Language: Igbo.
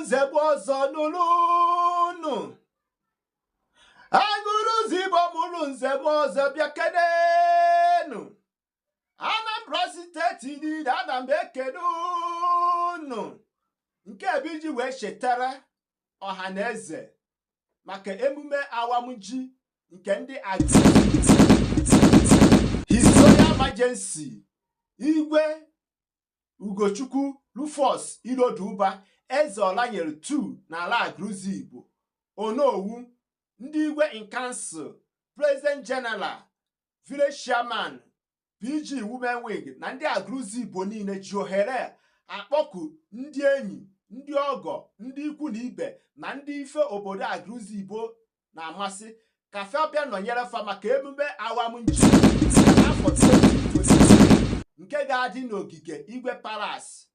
Nze bụ ọzọ nụrụ unu. Agụrụzigbo mụrụ nze bụ ọzọ, bịa kenenu. Anambra Steeti niile, ana m ekene unu. Nke bụ iji wee chetara ọha na eze maka emume awamji nke ndị His Royal Majesty Igwe Ugochukwu Rufus Iroduba, Eze Ọlanyere 2 n'ala Agụrụzigbo, Onowu, ndị Igwe in Council, President General, Village Chairman, PG Women Wing na ndị Agụrụzigbo niile ji ohere akpọku ndị enyi, ndị ọgọ, ndị ikwu na ibe na ndị ife obodo Agụrụzigbo na-amasị ka fa bịa nọnyere fa maka emume awamji afọ 2023 nke ga-adị n'ogige Igwe Palace.